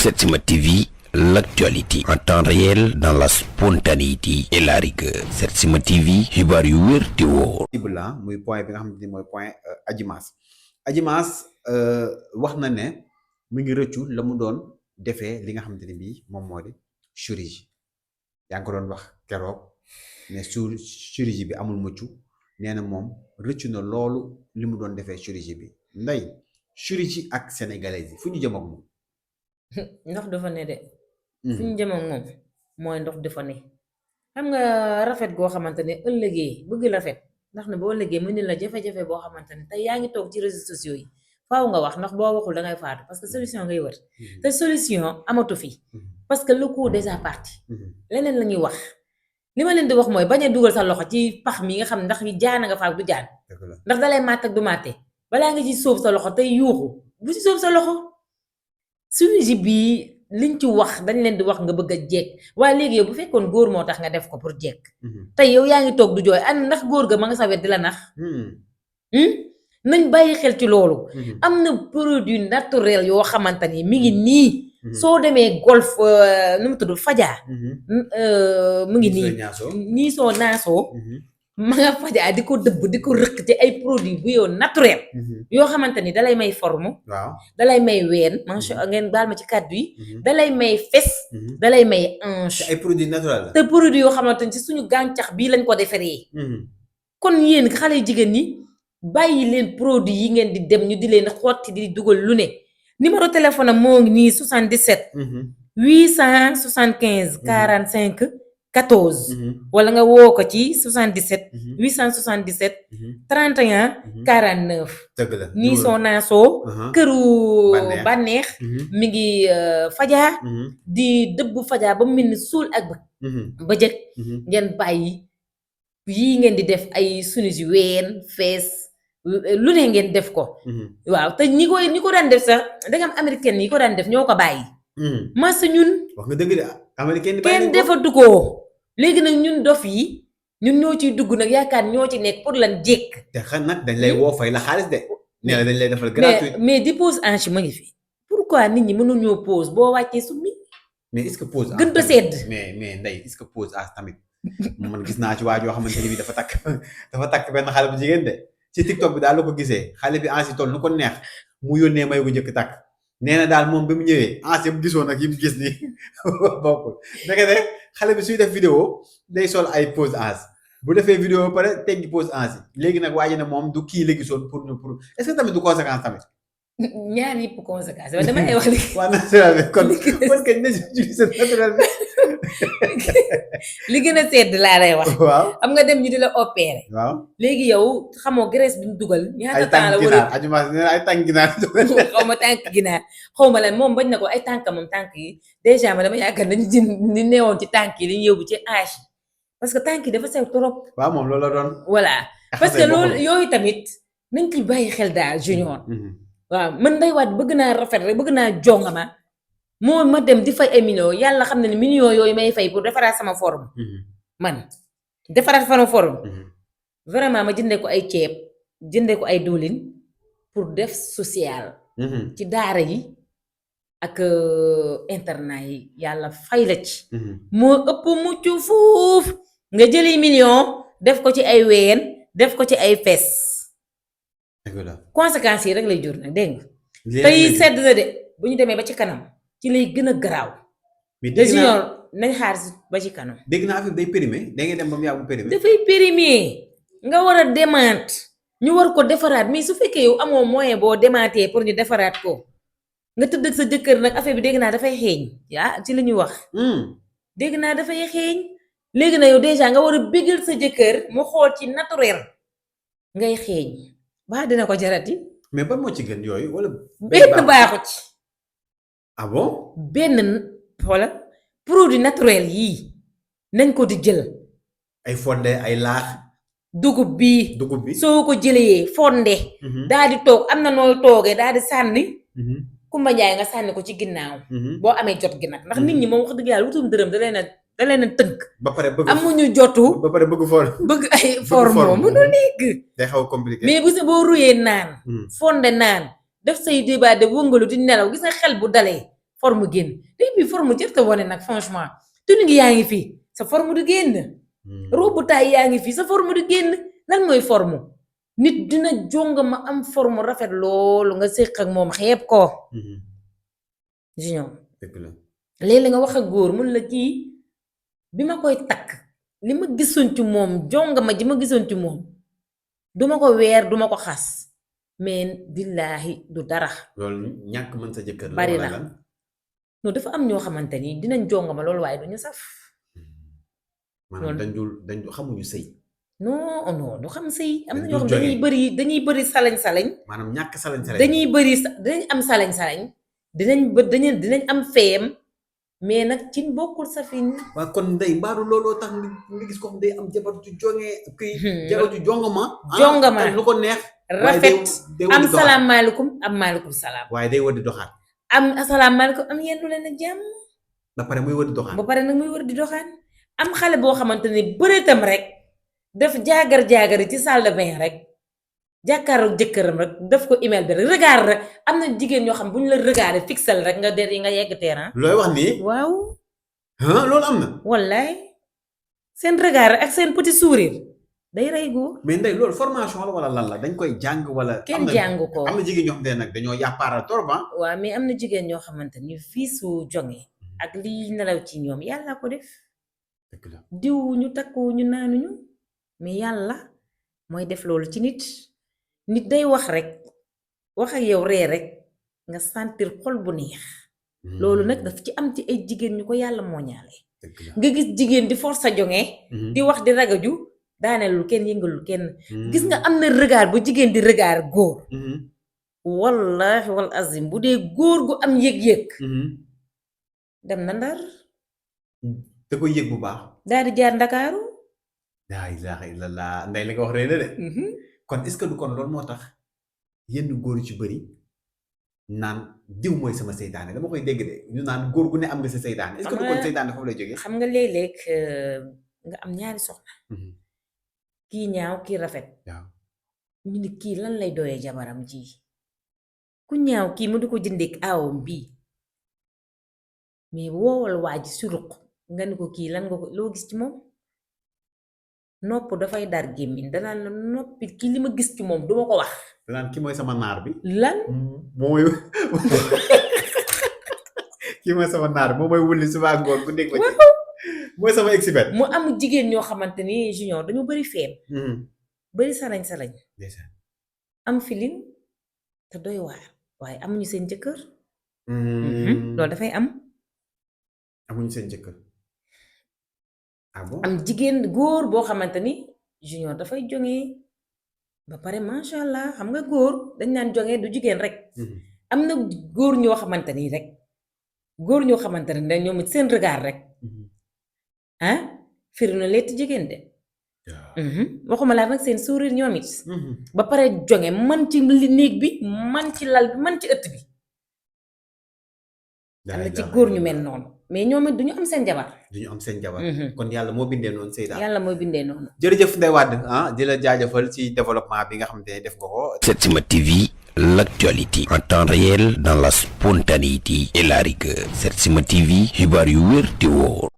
Setsima TV, l'actualité en temps réel dans la spontanéité et la rigueur. Setsima TV, xibaar yu wér te wóor. muy point bi nga xamante ni mooy point Adji Mass wax na ne mu ngi rëccu la mu doon defee li nga xamante ni bii moom moo di chirurgie yaa ngi ko doon wax keroog ne chirurgie bi amul mucc nee na moom rëccu na loolu li mu doon defee chirurgie bi nday chirurgie ak sénégalais yi fu ñu jëm ak moom. ndox dafa ne de. fu ñu jëm ak moom mooy ndox dafa ne. xam nga rafet goo xamante ne ëllëgee bëgg rafet ndax ne boo ëllëgee mu ne la jafe-jafe boo xamante ne tey yaa ngi toog ci réseaux sociaux yi faaw nga wax ndax boo waxul dangay faatu parce que solution ngay wër te solution amatu fi parce que le coup déjà parti leneen la ñuy wax li ma leen di wax mooy bañ a dugal sa loxo ci pax mi nga xam ndax jaana nga faak du jaan ndax dalay màtt ak du màtte balaa nga ci sóob sa loxo tey yuuxu bu ci sóob sa loxo chirurgie bii liñ ci wax dañ leen di wax nga bëgg a jekk waaye léegi yow bu fekkoon góor moo tax nga def ko pour jekk tey yow yaa ngi toog du jooy an ndax góor ga ma nga sa wet di la nax nañ bàyyi xel ci loolu am na produit naturel yoo xamante ni mi ngi nii soo demee golf nu mu tudd fajaa mu ngi nii soo naasoo ma nga fajaa di ko dëbb di ko rëkk ci ay produit bu yow naturel yoo xamante ni dalay may forme dalay may ween mancha ngeen baal ma ci kàddu yi dalay may fes dalay may hanche ay produit naturel la te produit yoo xamante ni ci suñu gàncax bii lañ ko defaree kon yéen xale jigéen ñi bàyyi leen produit yi ngeen di dem ñu di leen xotti di dugal lu ne numéro téléphone am moo ngi nii 77 875 45 14 wala nga woo ko ci 77 877 31 49 dëgg la nii soo naasoo këru bànneex mi ngi fajaa di dëbb fajaa ba mu mel ni suul ak ba jëkk ngeen bàyyi yii ngeen di def ay sunus yu ween fees lu ne ngeen def ko waaw te ñi ko daan def sax dangam américaine yi ko daan def ñoo ko bàyyi masa ñun wax nga dëgg de américaine kenn defatu ko léegi nag ñun dof yi ñun ñoo ciy dugg nag yaakaar ñoo ci nekk pour lan jékk te xam nag dañ lay woo fay la xaalis de nee la dañ lay defal gratuit mais di pose hanche ma ngi fi pourquoi nit ñi mënuñoo pose boo wàccee summi mais est-ce que pose gën ko sedd mais nday est-ce que pose as tamit man gis naa ci waa joo xamante ni bi dafa takk benn xale bu jigéen de ci TikTok bi daal la ko gisee xale bi ansi toll nu ko neex mu yónnee may bu njëkk takk nee na daal moom bi mu ñëwee ansi yëpp gisoon ak yi mu gis ni bokkul naka de xale bi suy def vidéo day sol ay pose ansi bu defee vidéo ba pare teggi pose ansi léegi nag waaji ne moom du kii la gisoon pour est-ce que tamit du conséquence tamit ñaar yëpp conséquence waaye dama lay wax li waa naturel bi kon que na utiliser naturel bi li gën a sedd laa lay wax waaw xam nga dem ñu di la opérer waaw léegi yow xamoo graisse bi ñu dugal ñaata temps la ay wala Adji Mass nee na ay tànk ginaar xaw ma tànk ginaar xaw ma lan moom bañ na ko ay tànk moom tànk yi dèjà ma dama yaakaar nañu jën ni neewoon ci tànk yi dañu yóbbu ci hanche parce que tànk yi dafa sew trop waaw moom loolu la doon voilà parce que loolu yooyu tamit nañ ci bàyyi xel daal junior waaw man Ndeye Wade bëgg naa rafet rek bëgg naa jongama moo ma dem di fay ay millions yàlla xam na ne millions yooyu may fay pour defaraat sama forme man defaraat sama forme vraiment ma jëndee ko ay ceeb jëndee ko ay diwlin pour def social ci daara yi ak internat yi yàlla fay la ci moo ëpp mucc fuuf nga jëli million def ko ci ay ween def ko ci ay fes conséquences yi rek lay jur nag dégg nga tey sedd na de bu ñu demee ba ci kanam ci lay gën a garaaw de junior nañ xaar si ba ci kanam dégg naa affaire day périmé da ngay dem ba mu yàgg mu périmé dafay périmé nga war a démante ñu war ko defaraat mais su fekkee yow amoo moyen boo démantee pour ñu defaraat ko nga tëdd ak sa jëkkër nag affaire bi dégg naa dafay xeeñ yaa ci la ñuy wax dégg naa dafay xeeñ léegi na yow déjà nga war a bégal sa jëkkër mu xool ci naturel ngay xeeñ baa dina ko jarati mais ban moo ci gën yooyu wala benn baaxu ci ah bon benn xoola produit naturel yii nañ ko di jël ay fonde ay laax dugub bi soo ko jëlee fonde daa di toog am na nooy toogee daa di sànni Kumba Njaay nga sànni ko ci ginnaaw boo amee jot gi nag ndax nit ñi moom wax dëgg yàlla wutum dërëm da leen a tënk ba pare bëgg amuñu jotu ba pare bëgg ay forme mënul nekk day xaw compliqué mais bu si boo ruyee naan fonde naan def say débat de wëngalu di nelaw gis nga xel bu dalee forme génn léegi bi forme jër te wane nag franchement tunu ngi yaa ngi fii sa forme du génn robu taay yaa ngi fii sa forme du génn lan mooy forme nit dina jonga ma am forme rafet loolu nga séq ak moom xeeb ko Junior léegi nga wax ak góor mun la kii bi ma koy takk li ma gisoon ci moom jonga ma ji ma gisoon ci moom duma ko weer duma ko xas mais billaahi du dara loolu ñàkk mën sa jëkkër bari na non dafa am ñoo xamante ni dinañ jonga ma loolu waaye duñu saf maanaam dañ xamuñu sëy non non du xam sëy am na ñoo xam dañuy bëri salañ-salañ maanaam ñàkk salañ-salañ dinañ am salañ-salañ dinañ am feem mais nag ci bokkul safin waaw kon ndey mbaaru looloo tax nga gis ko xam day am jabar ju jongee kii jabar ju jongama lu ko neex rafet am salaamaaleykum am maaleykum salaam waaye day war di doxaan am asalaamaaleykum am yendu leen ak jàmm ba pare muy war di doxaan ba pare nag muy war di doxaan am xale boo xamante ni bëreetam rek daf jaagar-jaagari ci salle de bain rek jàkkaaru jëkkëram rek daf ko email bi rek regard rek am na jigéen ñoo xam bu ñu la regardé fixel rek nga der yi nga yegg terrain looy wax nii waaw loolu am na wallaay seen regard ak seen petit sourire day rey góor mais ndey loolu formation la wala lan la dañ koy jàng wala kenn jàng ko am na jigéen ñoo xamante ne nag dañoo yàppaaral torop waaw mais am na jigéen ñoo xamante ni fii su jonge ak lii nelaw ci ñoom yàlla ko def diw ñu takku ñu naanuñu mais yàlla mooy def loolu ci nit day wax rek wax ak yow ree rek nga sentir xol bu neex loolu nag daf ci am ci ay jigéen ñu ko yàlla moo ñaale nga gis jigéen di force a jonge di wax di ragaju daanelul kenn yëngalul kenn gis nga am na regard bu jigéen di regard góor wallahi wal azim bu dee góor gu am yëg-yëg dem na Ndar te koy yëg bu baax daal di jaar Ndakaaru laa ilaaha illallah ndey li nga wax rëy na de kon est-ce que du kon loolu moo tax yenn góor yu ci bëri naan diw mooy sama seytaane dama koy dégg de ñu naan góor gu ne am nga sa seytaane est-ce que du kon seytaane foofu lay jógee xam nga léeg-léeg nga am ñaari soxna kii ñaaw kii rafet waaw ñu ni kii lan lay doyee jabaram ji ku ñaaw kii mu di ko jëndeek aawam bii mais woowal waa ji si ruq nga ni ko kii lan nga ko loo gis ci moom nopp dafay dar gémmiñ danaan la noppi kii li ma gis ci moom duma ko wax danaan kii mooy sama naar bi lan mooy kii mooy sama naar bi mooy wulli suba ngoon bu dégg ma ci mooy sama expert mu am jigéen ñoo xamante ni Junior dañu bari feem bari salañ-salañ am filin te doy waar waaye amuñu seen jëkkër loolu dafay amuñu seen jëkkër ah bon am jigéen góor boo xamante ni Junior dafay jonge ba pare macha allah xam nga góor dañ naan jonge du jigéen rek am na góor ñoo xamante ni rek góor ñoo xamante ne ñoom seen regard rek firi na letti jigéen de waxuma laa nag seen sourire ñoom it ba pare jonge man ci néeg bi man ci lal bi man ci ëtt bi am na ci góor ñu mel noonu mais ñoom it duñu am seen jabar kon yàlla moo bindee noonu Seyda yàlla mooy bindee noonu jërëjëf Ndeye Wade di la jaajëfal ci développement bi nga xamante ne def nga ko Setsima TV, l'actualité en temps réel dans la spontanéité et la rigueur. Setsima TV, xibaar yu wér te wóor